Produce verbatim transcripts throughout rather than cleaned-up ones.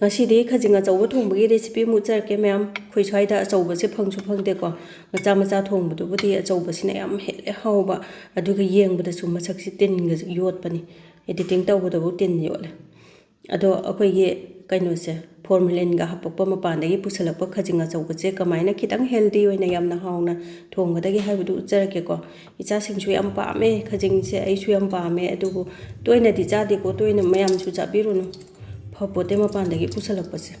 ꯉꯁꯤꯗꯤ ꯈꯖꯤꯡ ꯑꯆꯧꯕ ꯊꯣꯡꯕꯒꯤ recipe ꯑꯃ ꯎꯠꯆꯔꯛꯀꯦ ꯃꯌꯥꯝ꯫ ꯑꯩꯈꯣꯏ ꯁ꯭ꯋꯥꯏꯗ ꯑꯆꯧꯕꯁꯦ ꯐꯪꯁꯨ ꯐꯪꯗꯦꯀꯣ꯫ ꯃꯆꯥ ꯃꯆꯥ ꯊꯣꯡꯕꯗꯨꯕꯨꯗꯤ ꯑꯆꯧꯕꯁꯤꯅ ꯌꯥꯝ ꯍꯦꯜꯂꯦ ꯍꯥꯎꯕ꯫ ꯑꯗꯨꯒ ꯌꯦꯡꯕꯗꯁꯨ ꯃꯁꯛꯁꯤ ꯇꯤꯟꯒ ꯌꯣꯠꯄꯅꯤ꯫ Editing ꯇꯧꯕꯗꯕꯨ ꯇꯤꯟ ꯌꯣꯠꯂꯦ꯫ ꯑꯗꯣ ꯑꯩꯈꯣꯏꯒꯤ ꯀꯩꯅꯣꯁꯦ, formalinꯒ ꯍꯥꯄꯛꯄ ꯃꯄꯥꯟꯗꯒꯤ ꯄꯨꯁꯜꯂꯛꯄ ꯈꯖꯤꯡ ꯑꯆꯧꯕꯁꯦ ꯀꯃꯥꯏꯅ ꯈꯤꯇꯪ healthy ꯑꯣꯏꯅ ꯌꯥꯝꯅ ꯍꯥꯎꯅ ꯊꯣꯡꯒꯗꯒꯦ ꯍꯥꯏꯕꯗꯨ ꯎꯠꯆꯔꯛꯀꯦꯀꯣ꯫ ꯏꯆꯥꯁꯤꯡꯁꯨ ꯌꯥꯝ ꯄꯥꯝꯃꯦ ꯈꯖꯤꯡꯁꯦ, ꯑꯩꯁꯨ ꯌꯥꯝ ꯄꯥꯝꯃꯦ꯫ ꯑꯗꯨꯕꯨ ꯇꯣꯏꯅꯗꯤ ꯆꯥꯗꯦꯀꯣ, ꯇꯣꯏꯅ ꯃꯌꯥꯝꯁꯨ ꯆꯥꯕꯤꯔꯨꯅꯨ꯫ ꯐꯄꯣꯠꯇꯦ ꯃꯄꯥꯟꯗꯒꯤ ꯄꯨꯁꯜꯂꯛꯄꯁꯦ꯫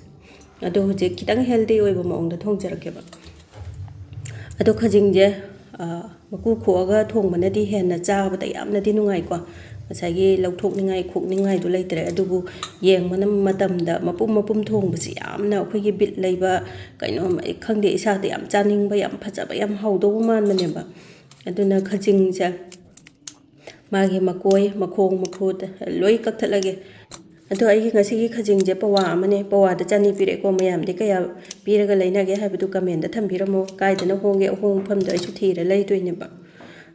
ꯑꯗꯣ ꯍꯧꯖꯤꯛ ꯈꯤꯇꯪ healthy ꯑꯣꯏꯕ ꯃꯑꯣꯡꯗ ꯊꯣꯡꯖꯔꯛꯀꯦꯕ꯫ ꯑꯗꯣ ꯈꯖꯤꯡꯁꯦ, ꯑ, ꯃꯀꯨ ꯈꯣꯛꯑꯒ ꯊꯣꯡꯕꯅꯗꯤ ꯍꯦꯟꯅ ꯆꯥꯕꯗ ꯌꯥꯝꯅꯗꯤ ꯅꯨꯡꯉꯥꯏꯀꯣ꯫ ꯉꯁꯥꯏꯒꯤ ꯂꯧꯊꯣꯛꯅꯤꯡꯉꯥꯏ ꯈꯣꯛꯅꯤꯡꯉꯥꯏꯗꯣ ꯂꯩꯇ꯭ꯔꯦ꯫ ꯑꯗꯨꯕꯨ ꯌꯦꯡꯕꯅ ꯃꯇꯝꯗ ꯃꯄꯨꯝ ꯃꯄꯨꯝ ꯊꯣꯡꯕꯁꯤ ꯌꯥꯝꯅ ꯑꯩꯈꯣꯏꯒꯤ ꯕꯤꯠ ꯂꯩꯕ, ꯀꯩꯅꯣꯝ, ꯑꯩ ꯈꯪꯗꯦ, ꯏꯁꯥꯗ ꯌꯥꯝ ꯆꯥꯅꯤꯡꯕ, ꯌꯥꯝ ꯐꯖꯕ, ꯌꯥꯝ ꯍꯥꯎꯗꯧꯕ ꯃꯥꯟꯕꯅꯦꯕ꯫ ꯑꯗꯨꯅ ꯈꯖꯤꯡꯁꯦ ꯃꯥꯒꯤ ꯃꯀꯣꯏ, ꯃꯈꯣꯡ, ꯃꯈꯨꯠ ꯂꯣꯏ ꯀꯛꯊꯠꯂꯒꯦ꯫ ꯑꯗꯣ ꯑꯩꯒꯤ ꯉꯁꯤꯒꯤ ꯈꯖꯤꯡꯁꯦ ꯄꯋꯥ ꯑꯃꯅꯦ꯫ ꯄꯋꯥꯗ ꯆꯅꯤ ꯄꯤꯔꯛꯑꯦꯀꯣ꯫ ꯃꯌꯥꯝꯗꯤ ꯀꯌꯥ ꯄꯤꯔꯒ ꯂꯩꯅꯒꯦ ꯍꯥꯏꯕꯗꯨ commentꯇ ꯊꯝꯕꯤꯔꯝꯃꯣ꯫ ꯀꯥꯏꯗꯅ ꯍꯣꯡꯒꯦ, ꯑꯍꯣꯡꯕ ꯃꯐꯝꯗꯣ ꯑꯩꯁꯨ ꯊꯤꯔ ꯂꯩꯗꯣꯏꯅꯦꯕ꯫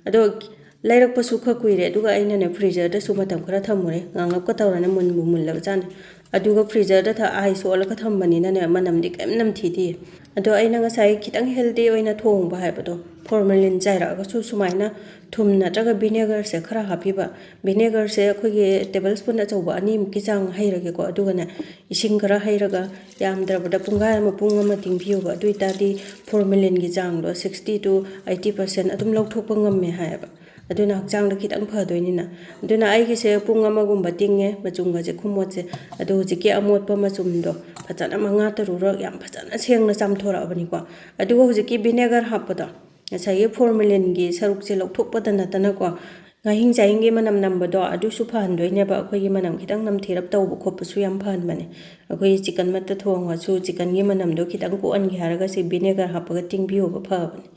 ꯑꯗꯣ ꯂꯩꯔꯛꯄꯁꯨ ꯈꯔ ꯀꯨꯏꯔꯦ, ꯑꯗꯨꯒ ꯑꯩꯅꯅꯦ freezerꯗꯁꯨ ꯃꯇꯝ ꯈꯔ ꯊꯝꯃꯨꯔꯦ꯫ ꯉꯥꯡꯂꯞꯀ ꯇꯧꯔꯅ ꯃꯨꯟꯕꯨ ꯃꯨꯜꯂꯕ ꯖꯥꯠꯅꯤ꯫ ꯑꯗꯨꯒ freezerꯗ ꯊ-, ice ꯑꯣꯜꯂꯒ ꯊꯝꯕꯅꯤꯅꯅꯦ, ꯃꯅꯝꯗꯤ ꯀꯩꯝ ꯅꯝꯊꯤꯗꯦ꯫ ꯑꯗꯣ ꯑꯩꯅ ꯉꯁꯥꯏ ꯈꯤꯇꯪ healthy ꯑꯣꯏꯅ ꯊꯣꯡꯕ ꯍꯥꯏꯕꯗꯣ, formalin ꯆꯥꯏꯔꯛꯑꯒꯁꯨ ꯁꯨꯃꯥꯏꯅ ꯊꯨꯝ ꯅꯠꯇ꯭ꯔꯒ vinegarꯁꯦ ꯈꯔ ꯍꯥꯞꯄꯤꯕ꯫ Vinegarꯁꯦ ꯑꯩꯈꯣꯏꯒꯤ table spoon ꯑꯆꯧꯕ ꯑꯅꯤꯃꯨꯛꯀꯤ ꯆꯥꯡ ꯍꯩꯔꯒꯦꯀꯣ꯫ ꯑꯗꯨꯒꯅꯦ, ꯏꯁꯤꯡ ꯈꯔ ꯍꯩꯔꯒ ꯌꯥꯝꯗ꯭ꯔꯕꯗ ꯄꯨꯡꯈꯥꯏ ꯑꯃ, ꯄꯨꯡ ꯑꯃ ꯇꯤꯡꯕꯤꯌꯣꯕ꯫ ꯑꯗꯨ ꯑꯣꯏꯇꯥꯔꯗꯤ formalinꯒꯤ ꯆꯥꯡꯗꯣ sixty to eighty percent ꯑꯗꯨꯝ ꯂꯧꯊꯣꯛꯄ ꯉꯝꯃꯦ ꯍꯥꯏꯌꯦꯕ꯫ ꯑꯗꯨꯅ ꯍꯛꯆꯥꯡꯗ ꯈꯤꯇꯪ ꯐꯗꯣꯏꯅꯤꯅ꯫ ꯑꯗꯨꯅ ꯑꯩꯒꯤꯁꯦ ꯄꯨꯡ ꯑꯃꯒꯨꯝꯕ ꯇꯤꯡꯉꯦ ꯃꯆꯨꯝꯒꯁꯦ, ꯈꯨꯃꯣꯠꯁꯦ꯫ ꯑꯗꯣ ꯍꯧꯖꯤꯛꯀꯤ ꯑꯃꯣꯠꯄ ꯃꯆꯨꯝꯗꯣ ꯐꯖꯅ ꯃꯉꯥ ꯇꯔꯨꯛꯔꯛ ꯌꯥꯝ ꯐꯖꯅ ꯁꯦꯡꯅ ꯆꯥꯝꯊꯣꯔꯛꯑꯕꯅꯤꯀꯣ꯫ ꯑꯗꯨꯒ ꯍꯧꯖꯤꯛꯀꯤ vinegar ꯍꯥꯞꯄꯗꯣ, ꯉꯁꯥꯏꯒꯤ formalinꯒꯤ ꯁꯔꯨꯛꯁꯦ ꯂꯧꯊꯣꯛꯄꯗ ꯅꯠꯇꯅꯀꯣ, ꯉꯥꯍꯤꯡ ꯆꯥꯍꯤꯡꯒꯤ ꯃꯅꯝ ꯅꯝꯕꯗꯣ ꯑꯗꯨꯁꯨ ꯐꯍꯟꯗꯣꯏꯅꯦꯕ꯫ ꯑꯩꯈꯣꯏꯒꯤ ꯃꯅꯝ ꯈꯤꯇꯪ ꯅꯝꯊꯤꯔꯞ ꯇꯧꯕ ꯈꯣꯠꯄꯁꯨ ꯌꯥꯝ ꯐꯍꯟꯕꯅꯦ꯫ ꯑꯩꯈꯣꯏ chicken ꯃꯠꯇ ꯊꯣꯡꯉꯁꯨ chickenꯒꯤ ꯃꯅꯝꯗꯣ ꯈꯤꯇꯪ ꯀꯣꯛꯍꯟꯒꯦ ꯍꯥꯏꯔꯒ ꯁꯤ vinegar ꯍꯥꯞꯄꯒ ꯇꯤꯡꯕꯤꯌꯣꯕ, ꯐꯕꯅꯦ꯫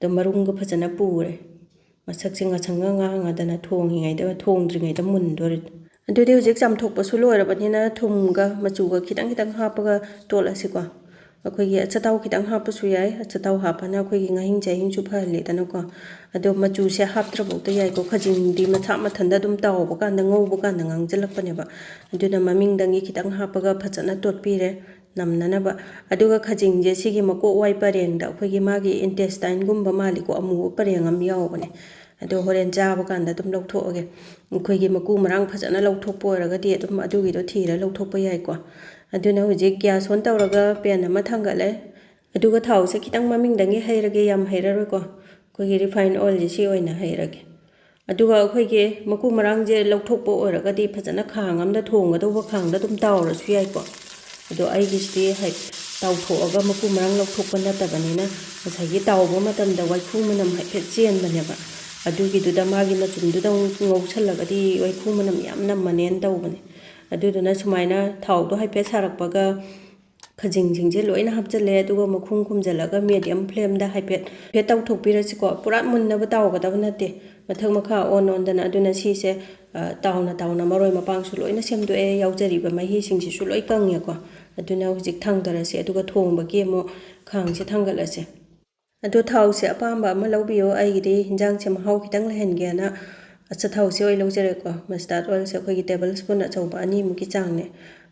ꯑꯗꯣ ꯃꯔꯨꯝꯒ ꯐꯖꯅ ꯄꯨꯔꯦ꯫ ꯃꯁꯛꯁꯦ ꯉꯁꯪꯒ ꯉꯥꯡꯉꯗꯅ ꯊꯣꯡꯉꯤꯉꯩꯗ, ꯊꯣꯡꯗ꯭ꯔꯤꯉꯩꯗ ꯃꯨꯟꯗꯣꯔꯦ꯫ ꯑꯗꯨꯗꯤ ꯍꯧꯖꯤꯛ ꯆꯥꯝꯊꯣꯛꯄꯁꯨ ꯂꯣꯏꯔꯕꯅꯤꯅ ꯊꯨꯝꯒ ꯃꯆꯨꯒ ꯈꯤꯇꯪ ꯈꯤꯇꯪ ꯍꯥꯞꯄꯒ ꯇꯣꯠꯂꯁꯤꯀꯣ꯫ ꯑꯩꯈꯣꯏꯒꯤ ꯑꯆꯥꯊꯥꯎ ꯈꯤꯇꯪ ꯍꯥꯞꯄꯁꯨ ꯌꯥꯏ꯫ ꯑꯆꯥꯊꯥꯎ ꯍꯥꯞꯄꯅ ꯑꯩꯈꯣꯏꯒꯤ ꯉꯥꯍꯤꯡ ꯆꯥꯍꯤꯡꯁꯨ ꯐꯍꯜꯂꯤꯗꯅꯀꯣ꯫ ꯑꯗꯣ ꯃꯆꯨꯁꯦ ꯍꯥꯞꯇ꯭ꯔꯐꯧꯗ ꯌꯥꯏꯀꯣ꯫ ꯈꯖꯤꯡꯗꯤ ꯃꯁꯥ ꯃꯊꯟꯇ ꯑꯗꯨꯝ ꯇꯥꯎꯕ ꯀꯥꯟꯗ, ꯉꯧꯕ ꯀꯥꯟꯗ ꯉꯥꯡꯁꯤꯜꯂꯛꯄꯅꯦꯕ꯫ ꯑꯗꯨꯅ ꯃꯃꯤꯡꯗꯪꯒꯤ ꯈꯤꯇꯪ ꯍꯥꯞꯄꯒ ꯐꯖꯅ ꯇꯣꯠꯄꯤꯔꯦ ꯅꯝꯅꯅꯕ꯫ ꯑꯗꯨꯒ ꯈꯖꯤꯡꯁꯦ ꯁꯤꯒꯤ ꯃꯀꯣꯛ ꯋꯥꯏ ꯄꯔꯦꯡꯗ ꯑꯩꯈꯣꯏꯒꯤ ꯃꯥꯒꯤ intestineꯒꯨꯝꯕ ꯃꯥꯜꯂꯤꯀꯣ, ꯑꯃꯨꯕ ꯄꯔꯦꯡ ꯑꯃ ꯌꯥꯎꯕꯅꯦ꯫ ꯑꯗꯣ ꯍꯣꯔꯦꯟ ꯆꯥꯕ ꯀꯥꯟꯗ ꯑꯗꯨꯝ ꯂꯧꯊꯣꯛꯑꯒꯦ꯫ ꯑꯩꯈꯣꯏꯒꯤ ꯃꯀꯨ ꯃꯔꯥꯡ ꯐꯖꯅ ꯂꯧꯊꯣꯛꯄ ꯑꯣꯏꯔꯒꯗꯤ ꯑꯗꯨꯝ ꯑꯗꯨꯒꯤꯗꯣ ꯊꯤꯔ ꯂꯧꯊꯣꯛꯄ ꯌꯥꯏꯀꯣ꯫ ꯑꯗꯨꯅ ꯍꯧꯖꯤꯛ gas on ꯇꯧꯔꯒ pan ꯑꯃ ꯊꯥꯡꯒꯠꯂꯦ꯫ ꯑꯗꯨꯒ ꯊꯥꯎꯁꯦ ꯈꯤꯇꯪ ꯃꯃꯤꯡꯗꯪꯒꯤ ꯍꯩꯔꯒꯦ, ꯌꯥꯝ ꯍꯩꯔꯔꯣꯏꯀꯣ꯫ ꯑꯩꯈꯣꯏꯒꯤ refined oilꯁꯦ ꯁꯤ ꯑꯣꯏꯅ ꯍꯩꯔꯒꯦ꯫ ꯑꯗꯨꯒ ꯑꯩꯈꯣꯏꯒꯤ ꯃꯀꯨ ꯃꯔꯥꯡꯁꯦ ꯂꯧꯊꯣꯛꯄ ꯑꯣꯏꯔꯒꯗꯤ ꯐꯖꯅ ꯈꯥꯡ ꯑꯃꯗ, ꯊꯣꯡꯒꯗꯧꯕ ꯈꯥꯡꯗ ꯑꯗꯨꯝ ꯇꯥꯎꯔꯁꯨ ꯌꯥꯏꯀꯣ꯫ ꯑꯗꯣ ꯑꯩꯒꯤꯁꯤꯗꯤ ꯍꯥꯏ-, ꯇꯥꯎꯊꯣꯛꯑꯒ ꯃꯀꯨ ꯃꯔꯥꯡ ꯂꯧꯊꯣꯛꯄ ꯅꯠꯇꯕꯅꯤꯅ ꯉꯁꯥꯏꯒꯤ ꯇꯥꯎꯕ ꯃꯇꯝꯗ ꯋꯥꯏꯈꯨ ꯃꯅꯝ ꯍꯥꯏꯐꯦꯠ ꯆꯦꯟꯕꯅꯦꯕ꯫ ꯑꯗꯨꯒꯤꯗꯨꯗ ꯃꯥꯒꯤ ꯃꯆꯨꯝꯗꯨꯗ ꯑꯃꯨꯛ ꯉꯧꯁꯜꯂꯒꯗꯤ ꯋꯥꯏꯈꯨ ꯃꯅꯝ ꯌꯥꯝ ꯅꯝꯃꯅꯦꯅ ꯇꯧꯕꯅꯦ꯫ ꯑꯗꯨꯗꯨꯅ ꯁꯨꯃꯥꯏꯅ ꯊꯥꯎꯗꯣ ꯍꯥꯏꯐꯦꯠ ꯁꯥꯔꯛꯄꯒ ꯈꯖꯤꯡꯁꯤꯡꯁꯦ ꯂꯣꯏꯅ ꯍꯥꯞꯆꯤꯜꯂꯦ꯫ ꯑꯗꯨꯒ ꯃꯈꯨꯝ ꯈꯨꯝꯖꯤꯜꯂꯒ medium flameꯗ ꯍꯥꯏꯐꯦꯠ, ꯍꯥꯏꯐꯦꯠ ꯇꯥꯎꯊꯣꯛꯄꯤꯔꯁꯤꯀꯣ꯫ ꯄꯨꯔꯥ ꯃꯨꯟꯅꯕ ꯇꯥꯎꯒꯗꯕ ꯅꯠꯇꯦ, ꯃꯊꯛ ꯃꯈꯥ ꯑꯣꯟ ꯑꯣꯟꯗꯅ꯫ ꯑꯗꯨꯅ ꯁꯤꯁꯦ, ꯑ, ꯇꯥꯎꯅ ꯇꯥꯎꯅ ꯃꯔꯣꯏ ꯃꯄꯥꯡꯁꯨ ꯂꯣꯏꯅ ꯁꯦꯝꯗꯣꯛꯑꯦ, ꯌꯥꯎꯖꯔꯤꯕ ꯃꯍꯤꯁꯤꯡꯁꯤꯁꯨ ꯂꯣꯏ ꯀꯪꯉꯦꯀꯣ꯫ ꯑꯗꯨꯅ ꯍꯧꯖꯤꯛ ꯊꯥꯡꯗꯔꯁꯦ, ꯑꯗꯨꯒ ꯊꯣꯡꯕꯒꯤ ꯑꯃꯨꯛ ꯈꯥꯡꯁꯦ ꯊꯥꯡꯒꯠꯂꯁꯦ꯫ ꯑꯗꯣ ꯊꯥꯎꯁꯦ ꯑꯄꯥꯝꯕ ꯑꯃ ꯂꯧꯕꯤꯌꯣ꯫ ꯑꯩꯒꯤꯗꯤ ꯍꯤꯟꯖꯥꯡꯁꯦ ꯃꯍꯥꯎ ꯈꯤꯇꯪ ꯂꯩꯍꯟꯒꯦꯅ ꯑꯆꯥꯊꯥꯎꯁꯦ ꯑꯣꯏꯅ ꯂꯧꯖꯔꯦꯀꯣ꯫ Mustard oilꯁꯦ ꯑꯩꯈꯣꯏꯒꯤ table spoon ꯑꯆꯧꯕ ꯑꯅꯤꯃꯨꯛꯀꯤ ꯆꯥꯡꯅꯦ꯫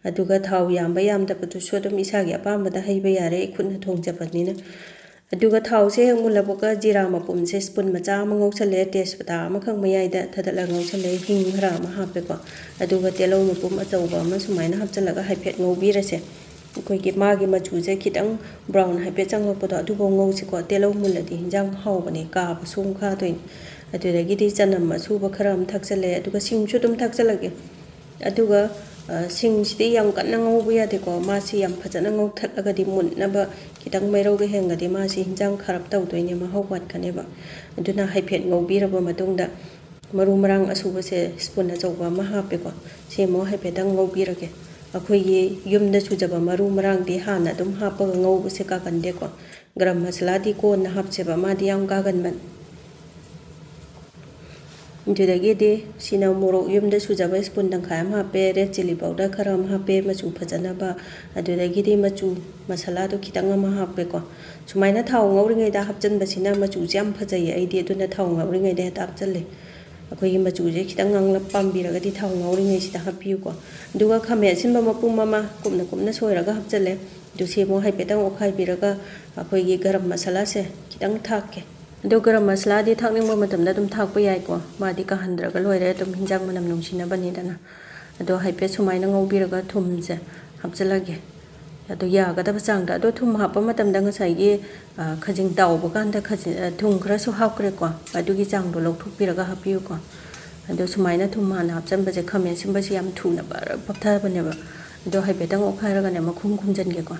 ꯑꯗꯨꯒ ꯊꯥꯎ ꯌꯥꯝꯕ ꯌꯥꯝꯗꯕꯗꯨꯁꯨ ꯑꯗꯨꯝ ꯏꯁꯥꯒꯤ ꯑꯄꯥꯝꯕꯗ ꯍꯩꯕ ꯌꯥꯔꯦ, ꯑꯩ ꯈꯨꯠꯅ ꯊꯣꯡꯖꯕꯅꯤꯅ꯫ ꯑꯗꯨꯒ ꯊꯥꯎꯁꯦ ꯍꯦꯛ ꯃꯨꯜꯂꯛꯄꯒ ꯖꯤꯔꯥ ꯃꯄꯨꯝꯁꯦ spoon ꯃꯆꯥ ꯑꯃ ꯉꯧꯁꯜꯂꯦ, ꯇꯦꯖꯄꯇꯥ ꯑꯃꯈꯛ ꯃꯌꯥꯏꯗ ꯊꯥꯗꯠꯂꯒ ꯉꯧꯁꯜꯂꯦ, ꯍꯤꯡ ꯈꯔ ꯑꯃ ꯍꯥꯞꯄꯦꯀꯣ꯫ ꯑꯗꯨꯒ ꯇꯤꯜꯍꯧ ꯃꯄꯨꯝ ꯑꯆꯧꯕ ꯑꯃ ꯁꯨꯃꯥꯏꯅ ꯍꯥꯞꯆꯤꯜꯂꯒ ꯍꯥꯏꯐꯦꯠ ꯉꯧꯕꯤꯔꯁꯦ꯫ ꯑꯩꯈꯣꯏꯒꯤ ꯃꯥꯒꯤ ꯃꯆꯨꯁꯦ ꯈꯤꯇꯪ brown ꯍꯥꯏꯐꯦꯠ ꯆꯪꯂꯛꯄꯗꯣ ꯑꯗꯨꯐꯥꯎ ꯉꯧꯁꯤꯀꯣ꯫ ꯇꯤꯜꯍꯧ ꯃꯨꯜꯂꯗꯤ ꯍꯤꯟꯖꯥꯡ ꯍꯥꯎꯕꯅꯦ, ꯀꯥꯕ ꯁꯣꯝ ꯀꯥꯗꯣꯏꯅꯦ꯫ ꯑꯗꯨꯗꯒꯤꯗꯤ ꯆꯅꯝ ꯑꯁꯨꯕ ꯈꯔ ꯑꯃ ꯊꯥꯛꯆꯜꯂꯦ, ꯑꯗꯨꯒ ꯁꯤꯡꯁꯨ ꯑꯗꯨꯝ ꯊꯥꯛꯆꯜꯂꯒꯦ꯫ ꯑꯗꯨꯒ, ꯑ, ꯁꯤꯡꯁꯤꯗꯤ ꯌꯥꯝ ꯀꯟꯅ ꯉꯧꯕ ꯌꯥꯗꯦꯀꯣ꯫ ꯃꯥꯁꯤ ꯌꯥꯝ ꯐꯖꯅ ꯉꯧꯊꯠꯂꯒꯗꯤ ꯃꯨꯟꯅꯕ ꯈꯤꯇꯪ ꯃꯩꯔꯧꯗ ꯍꯦꯟꯒꯗꯤ ꯃꯥꯁꯤ ꯍꯤꯟꯖꯥꯡ ꯈꯥꯔꯞ ꯇꯧꯗꯣꯏꯅꯦ, ꯃꯍꯥꯎ ꯋꯥꯠꯀꯅꯦꯕ꯫ ꯑꯗꯨꯅ ꯍꯥꯏꯐꯦꯠ ꯉꯧꯕꯤꯔꯕ ꯃꯇꯨꯡꯗ ꯃꯔꯨ ꯃꯔꯥꯡ ꯑꯁꯨꯕꯁꯦ spoon ꯑꯆꯧꯕ ꯑꯃ ꯍꯥꯞꯄꯦꯀꯣ꯫ ꯁꯤ ꯑꯃꯨꯛ ꯍꯥꯏꯐꯦꯠꯇꯪ ꯉꯧꯕꯤꯔꯒꯦ꯫ ꯑꯩꯈꯣꯏꯒꯤ ꯌꯨꯝꯗ ꯁꯨꯖꯕ ꯃꯔꯨ ꯃꯔꯥꯡꯗꯤ ꯍꯥꯟꯅ ꯑꯗꯨꯝ ꯍꯥꯞꯄꯒ ꯉꯧꯕꯁꯦ ꯀꯥꯒꯟꯗꯦꯀꯣ꯫ ꯒꯔꯝ ꯃꯁꯥꯂꯥꯗꯤ ꯀꯣꯟꯅ ꯍꯥꯞꯁꯦꯕ, ꯃꯥꯗꯤ ꯌꯥꯝ ꯀꯥꯒꯟꯕꯅꯤ꯫ ꯑꯗꯨꯗꯒꯤꯗꯤ ꯁꯤꯅ ꯃꯣꯔꯣꯛ ꯌꯨꯝꯗ ꯁꯨꯖꯕ spoon ꯇꯪꯈꯥꯏ ꯑꯃ ꯍꯥꯞꯄꯦ, red chilli powder ꯈꯔ ꯑꯃ ꯍꯥꯞꯄꯦ ꯃꯆꯨ ꯐꯖꯅꯕ꯫ ꯑꯗꯨꯗꯒꯤꯗꯤ ꯃꯆꯨ ꯃꯁꯥꯂꯥꯗꯣ ꯈꯤꯇꯪ ꯑꯃ ꯍꯥꯞꯄꯦꯀꯣ꯫ ꯁꯨꯃꯥꯏꯅ ꯊꯥꯎ ꯉꯧꯔꯤꯉꯩꯗ ꯍꯥꯞꯆꯤꯟꯕꯁꯤꯅ ꯃꯆꯨꯁꯦ ꯌꯥꯝ ꯐꯖꯩꯌꯦ꯫ ꯑꯩꯗꯤ ꯑꯗꯨꯅ ꯊꯥꯎ ꯉꯧꯔꯤꯉꯩꯗ ꯍꯦꯛꯇ ꯍꯥꯞꯆꯤꯜꯂꯦ꯫ ꯑꯩꯈꯣꯏꯒꯤ ꯃꯆꯨꯁꯦ ꯈꯤꯇꯪ ꯉꯥꯡꯂꯞ ꯄꯥꯝꯕꯤꯔꯒꯗꯤ ꯊꯥꯎ ꯉꯧꯔꯤꯉꯩꯁꯤꯗ ꯍꯥꯞꯄꯤꯌꯨꯀꯣ꯫ ꯑꯗꯨꯒ ꯈꯥꯃꯦꯟ ꯑꯁꯤꯟꯕ ꯃꯄꯨꯝ ꯑꯃ ꯀꯨꯞꯅ ꯀꯨꯞꯅ ꯁꯣꯏꯔꯒ ꯍꯥꯞꯆꯤꯜꯂꯦ꯫ ꯑꯗꯨ ꯁꯤ ꯑꯃꯨꯛ ꯍꯥꯏꯐꯦꯠꯇꯪ ꯑꯣꯠꯈꯥꯏꯕꯤꯔꯒ ꯑꯩꯈꯣꯏꯒꯤ ꯒꯔꯝ ꯃꯁꯥꯂꯥꯁꯦ ꯈꯤꯇꯪ ꯊꯥꯛꯀꯦ꯫ ꯑꯗꯣ ꯒꯔꯝ ꯃꯁꯥꯂꯥꯗꯤ ꯊꯥꯛꯅꯤꯡꯕ ꯃꯇꯝꯗ ꯑꯗꯨꯝ ꯊꯥꯛꯄ ꯌꯥꯏꯀꯣ, ꯃꯥꯗꯤ ꯀꯥꯍꯟꯗ꯭ꯔꯒ ꯂꯣꯏꯔꯦ, ꯑꯗꯨꯝ ꯍꯤꯟꯖꯥꯡ ꯃꯅꯝ ꯅꯨꯡꯁꯤꯅꯕꯅꯤꯗꯅ꯫ ꯑꯗꯣ ꯍꯥꯏꯐꯦꯠ ꯁꯨꯃꯥꯏꯅ ꯉꯧꯕꯤꯔꯒ ꯊꯨꯝꯁꯦ ꯍꯥꯞꯆꯤꯜꯂꯒꯦ꯫ ꯑꯗꯣ ꯌꯥꯒꯗꯕ ꯆꯥꯡꯗ꯫ ꯑꯗꯣ ꯊꯨꯝ ꯍꯥꯞꯄ ꯃꯇꯝꯗ ꯉꯁꯥꯏꯒꯤ, ꯑ, ꯈꯖꯤꯡ ꯇꯥꯎꯕ ꯀꯥꯟꯗ ꯈꯖꯤꯡ, ꯑ, ꯊꯨꯝ ꯈꯔꯁꯨ ꯍꯥꯞꯈ꯭ꯔꯦꯀꯣ, ꯑꯗꯨꯒꯤ ꯆꯥꯡꯗꯣ ꯂꯧꯊꯣꯛꯄꯤꯔꯒ ꯍꯥꯞꯄꯤꯌꯨꯀꯣ꯫ ꯑꯗꯣ ꯁꯨꯃꯥꯏꯅ ꯊꯨꯝ ꯍꯥꯟꯅ ꯍꯥꯞꯆꯤꯟꯕꯁꯦ ꯈꯥꯃꯦꯟ ꯑꯁꯤꯟꯕꯁꯦ ꯌꯥꯝ ꯊꯨꯅ ꯕꯔ ꯄꯠꯊꯕꯅꯦꯕ꯫ ꯑꯗꯣ ꯍꯥꯏꯐꯦꯠꯇꯪ ꯑꯣꯠꯈꯥꯏꯔꯒꯅꯦ ꯃꯈꯨꯝ ꯈꯨꯝꯖꯤꯟꯒꯦꯀꯣ꯫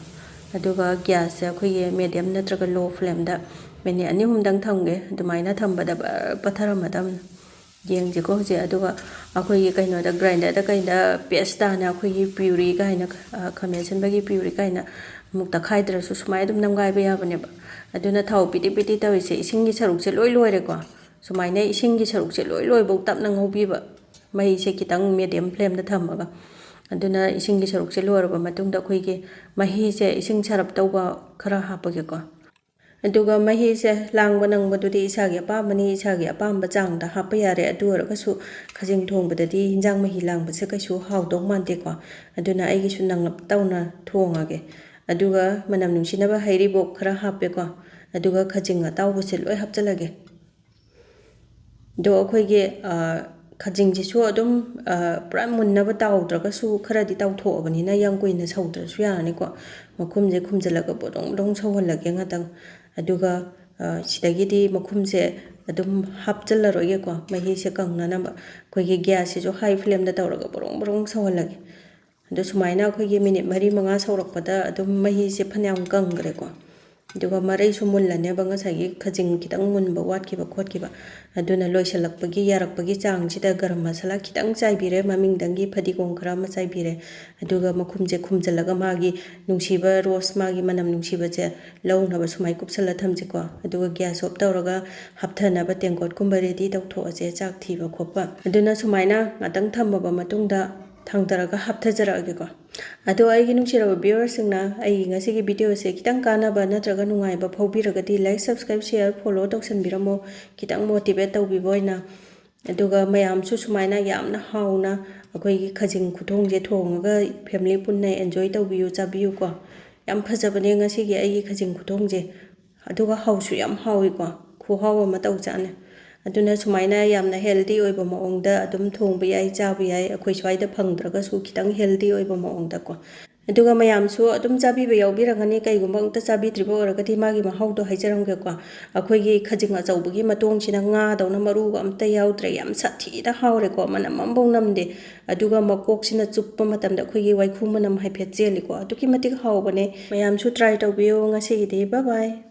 ꯑꯗꯨꯒ gasꯁꯦ ꯑꯩꯈꯣꯏꯒꯤ medium ꯅꯠꯇ꯭ꯔꯒ low flameꯗ minute ꯑꯅꯤ ꯑꯍꯨꯝꯗꯪ ꯊꯝꯒꯦ꯫ ꯑꯗꯨꯃꯥꯏꯅ ꯊꯝꯕꯗ ꯕꯔ ꯄꯠꯊꯔꯝꯃꯗꯕꯅꯤ꯫ ꯌꯦꯡꯁꯤꯀꯣ ꯍꯧꯖꯤꯛ꯫ ꯑꯗꯨꯒ ꯑꯩꯈꯣꯏꯒꯤ ꯀꯩꯅꯣꯗ, grinderꯗ ꯀꯩꯗ paste ꯇꯥꯅ ꯑꯩꯈꯣꯏꯒꯤ puree ꯀꯥꯏꯅ, ꯑ, ꯈꯥꯃꯦꯟ ꯑꯁꯤꯟꯕꯒꯤ puree ꯀꯥꯏꯅ ꯑꯃꯨꯛ ꯇꯛꯈꯥꯏꯗ꯭ꯔꯁꯨ ꯁꯨꯃꯥꯏꯅ ꯑꯗꯨꯝ ꯅꯝꯒꯥꯏꯕ ꯌꯥꯕꯅꯦꯕ꯫ ꯑꯗꯨꯅ ꯊꯥꯎ ꯄꯤꯇꯤ ꯄꯤꯇꯤ ꯇꯧꯔꯤꯁꯦ, ꯏꯁꯤꯡꯒꯤ ꯁꯔꯨꯛꯁꯦ ꯂꯣꯏ ꯂꯣꯏꯔꯦꯀꯣ꯫ ꯁꯨꯃꯥꯏꯅ ꯏꯁꯤꯡꯒꯤ ꯁꯔꯨꯛꯁꯦ ꯂꯣꯏ ꯂꯣꯏꯐꯧ ꯇꯞꯅ ꯉꯧꯕꯤꯕ, ꯃꯩꯁꯦ ꯈꯤꯇꯪ medium flameꯗ ꯊꯝꯃꯒ꯫ ꯑꯗꯨꯅ ꯏꯁꯤꯡꯒꯤ ꯁꯔꯨꯛꯁꯦ ꯂꯣꯏꯔꯕ ꯃꯇꯨꯡꯗ ꯑꯩꯈꯣꯏꯒꯤ ꯃꯍꯤꯁꯦ, ꯏꯁꯤꯡ ꯁꯔꯞ ꯇꯧꯕ ꯈꯔ ꯍꯥꯞꯄꯒꯦꯀꯣ꯫ ꯑꯗꯨꯒ ꯃꯍꯤꯁꯦ ꯂꯥꯡꯕ ꯅꯪꯕꯗꯨꯗꯤ ꯏꯁꯥꯒꯤ ꯑꯄꯥꯝꯕꯅꯤ, ꯏꯁꯥꯒꯤ ꯑꯄꯥꯝꯕ ꯆꯥꯡꯗ ꯍꯥꯞꯄ ꯌꯥꯔꯦ꯫ ꯑꯗꯨ ꯑꯣꯏꯔꯒꯁꯨ ꯈꯖꯤꯡ ꯊꯣꯡꯕꯗꯗꯤ ꯍꯤꯟꯖꯥꯡ ꯃꯍꯤ ꯂꯥꯡꯕꯁꯦ ꯀꯩꯁꯨ ꯍꯥꯎꯗꯧ ꯃꯥꯟꯗꯦꯀꯣ꯫ ꯑꯗꯨꯅ ꯑꯩꯒꯤꯁꯨ ꯅꯪꯂꯞ ꯇꯧꯅ ꯊꯣꯡꯉꯒꯦ꯫ ꯑꯗꯨꯒ ꯃꯅꯝ ꯅꯨꯡꯁꯤꯅꯕ ꯍꯩꯔꯤꯕꯣꯞ ꯈꯔ ꯍꯥꯞꯄꯦꯀꯣ꯫ ꯑꯗꯨꯒ ꯈꯖꯤꯡ ꯑꯇꯥꯎꯕꯁꯦ ꯂꯣꯏ ꯍꯥꯞꯆꯤꯜꯂꯒꯦ꯫ ꯑꯗꯣ ꯑꯩꯈꯣꯏꯒꯤ, ꯑ, ꯈꯖꯤꯡꯁꯤꯁꯨ ꯑꯗꯨꯝ, ꯑ, ꯄꯨꯔꯥ ꯃꯨꯟꯅꯕ ꯇꯥꯎꯗ꯭ꯔꯒꯁꯨ ꯈꯔꯗꯤ ꯇꯥꯎꯊꯣꯛꯑꯕꯅꯤꯅ ꯌꯥꯝ ꯀꯨꯏꯅ ꯁꯧꯗ꯭ꯔꯁꯨ ꯌꯥꯔꯅꯤꯀꯣ꯫ ꯃꯈꯨꯝꯁꯦ ꯈꯨꯝꯖꯤꯜꯂꯒ ꯕꯣꯗꯣꯡ ꯕꯣꯗꯣꯡ ꯁꯧꯍꯜꯂꯒꯦ ꯉꯥꯛꯇꯪ꯫ ꯑꯗꯨꯒ, ꯑ, ꯁꯤꯗꯒꯤꯗꯤ ꯃꯈꯨꯝꯁꯦ ꯑꯗꯨꯝ ꯍꯥꯞꯆꯤꯜꯂꯔꯣꯏꯒꯦꯀꯣ, ꯃꯍꯤꯁꯦ ꯀꯪꯅꯅꯕ꯫ ꯑꯩꯈꯣꯏꯒꯤ gasꯁꯤꯁꯨ high flameꯗ ꯇꯧꯔꯒ ꯕꯣꯔꯣꯡ ꯕꯣꯔꯣꯡ ꯁꯧꯍꯜꯂꯒꯦ꯫ ꯑꯗꯣ ꯁꯨꯃꯥꯏꯅ ꯑꯩꯈꯣꯏꯒꯤ minute ꯃꯔꯤ ꯃꯉꯥ ꯁꯧꯔꯛꯄꯗ ꯑꯗꯨꯝ ꯃꯍꯤꯁꯦ ꯐꯅꯌꯥꯝ ꯀꯪꯈ꯭ꯔꯦꯀꯣ꯫ ꯑꯗꯨꯒ ꯃꯔꯩꯁꯨ ꯃꯨꯜꯂꯅꯦꯕ, ꯉꯁꯥꯏꯒꯤ ꯈꯖꯤꯡ ꯈꯤꯇꯪ ꯃꯨꯟꯕ ꯋꯥꯠꯈꯤꯕ ꯈꯣꯠꯈꯤꯕ꯫ ꯑꯗꯨꯅ ꯂꯣꯏꯁꯤꯜꯂꯛꯄꯒꯤ ꯌꯥꯔꯛꯄꯒꯤ ꯆꯥꯡꯁꯤꯗ ꯒꯔꯝ ꯃꯁꯥꯂꯥ ꯈꯤꯇꯪ ꯆꯥꯏꯕꯤꯔꯦ, ꯃꯃꯤꯡꯗꯪꯒꯤ ꯐꯗꯤꯒꯣꯝ ꯈꯔ ꯑꯃ ꯆꯥꯏꯕꯤꯔꯦ꯫ ꯑꯗꯨꯒ ꯃꯈꯨꯝꯁꯦ ꯈꯨꯝꯖꯤꯜꯂꯒ ꯃꯥꯒꯤ ꯅꯨꯡꯁꯤꯕ ꯔꯣꯁ, ꯃꯥꯒꯤ ꯃꯅꯝ ꯅꯨꯡꯁꯤꯕꯁꯦ ꯂꯧꯅꯕ ꯁꯨꯃꯥꯏꯅ ꯀꯨꯞꯁꯜꯂ ꯊꯝꯁꯤꯀꯣ꯫ ꯑꯗꯨꯒ gas off ꯇꯧꯔꯒ ꯍꯥꯞꯊꯅꯕ ꯇꯦꯡꯀꯣꯠꯀꯨꯝꯕ ready ꯇꯧꯊꯣꯛꯑꯁꯦ, ꯆꯥꯛ ꯊꯤꯕ ꯈꯣꯠꯄ꯫ ꯑꯗꯨꯅ ꯁꯨꯃꯥꯏꯅ ꯉꯥꯛꯇꯪ ꯊꯝꯃꯕ ꯃꯇꯨꯡꯗ ꯊꯥꯡꯗꯔꯒ ꯍꯥꯞꯊꯖꯔꯛꯑꯒꯦꯀꯣ꯫ ꯑꯗꯣ ꯑꯩꯒꯤ ꯅꯨꯡꯁꯤꯔꯕ viewersꯁꯤꯡꯅ ꯑꯩꯒꯤ ꯉꯁꯤꯒꯤ videoꯁꯦ ꯈꯤꯇꯪ ꯀꯥꯟꯅꯕ ꯅꯠꯇ꯭ꯔꯒ ꯅꯨꯡꯉꯥꯏꯕ ꯐꯥꯎꯕꯤꯔꯒꯗꯤ like, subscribe, share, follow ꯇꯧꯁꯟꯕꯤꯔꯝꯃꯣ, ꯈꯤꯇꯪ motivate ꯇꯧꯕꯤꯕ ꯑꯣꯏꯅ꯫ ꯑꯗꯨꯒ ꯃꯌꯥꯝꯁꯨ ꯁꯨꯃꯥꯏꯅ ꯌꯥꯝꯅ ꯍꯥꯎꯅ ꯑꯩꯈꯣꯏꯒꯤ ꯈꯖꯤꯡ ꯈꯨꯊꯣꯡꯁꯦ ꯊꯣꯡꯉꯒ family ꯄꯨꯟꯅ enjoy ꯇꯧꯕꯤꯌꯨ, ꯆꯥꯕꯤꯌꯨꯀꯣ꯫ ꯌꯥꯝ ꯐꯖꯕꯅꯦ ꯉꯁꯤꯒꯤ ꯑꯩꯒꯤ ꯈꯖꯤꯡ ꯈꯨꯊꯣꯡꯁꯦ꯫ ꯑꯗꯨꯒ ꯍꯥꯎꯁꯨ ꯌꯥꯝ ꯍꯥꯎꯏꯀꯣ, ꯈꯨꯍꯥꯎ ꯑꯃ ꯇꯧꯖꯥꯠꯅꯦ꯫ ꯑꯗꯨꯅ ꯁꯨꯃꯥꯏꯅ ꯌꯥꯝꯅ healthy ꯑꯣꯏꯕ ꯃꯑꯣꯡꯗ ꯑꯗꯨꯝ ꯊꯣꯡꯕ ꯌꯥꯏ, ꯆꯥꯕ ꯌꯥꯏ, ꯑꯩꯈꯣꯏ ꯁ꯭ꯋꯥꯏꯗ ꯐꯪꯗ꯭ꯔꯒꯁꯨ ꯈꯤꯇꯪ healthy ꯑꯣꯏꯕ ꯃꯑꯣꯡꯗꯀꯣ꯫ ꯑꯗꯨꯒ ꯃꯌꯥꯝꯁꯨ ꯑꯗꯨꯝ ꯆꯥꯕꯤꯕ ꯌꯥꯎꯕꯤꯔꯝꯒꯅꯤ, ꯀꯩꯒꯨꯝꯕ ꯑꯃꯨꯛꯇ ꯆꯥꯕꯤꯗ꯭ꯔꯤꯕ ꯑꯣꯏꯔꯒꯗꯤ ꯃꯥꯒꯤ ꯃꯍꯥꯎꯗꯣ ꯍꯥꯏꯖꯔꯝꯒꯦꯀꯣ꯫ ꯑꯩꯈꯣꯏꯒꯤ ꯈꯖꯤꯡ ꯑꯆꯧꯕꯒꯤ ꯃꯇꯣꯡꯁꯤꯅ ꯉꯥꯗꯧꯅ ꯃꯔꯨꯒ ꯑꯝꯇ ꯌꯥꯎꯗ꯭ꯔꯦ, ꯌꯥꯝ ꯁꯥꯊꯤꯅ ꯍꯥꯎꯔꯦꯀꯣ, ꯃꯅꯝ ꯑꯃꯐꯥꯎ ꯅꯝꯗꯦ꯫ ꯑꯗꯨꯒ ꯃꯀꯣꯛꯁꯤꯅ ꯆꯨꯞꯄ ꯃꯇꯝꯗ ꯑꯩꯈꯣꯏꯒꯤ ꯋꯥꯏꯈꯨ ꯃꯅꯝ ꯍꯥꯏꯐꯦꯠ ꯆꯦꯜꯂꯤꯀꯣ, ꯑꯗꯨꯛꯀꯤ ꯃꯇꯤꯛ ꯍꯥꯎꯕꯅꯦ꯫ ꯃꯌꯥꯝꯁꯨ try ꯇꯧꯕꯤꯌꯨ꯫ ꯉꯁꯤꯒꯤꯗꯤ bye bye꯫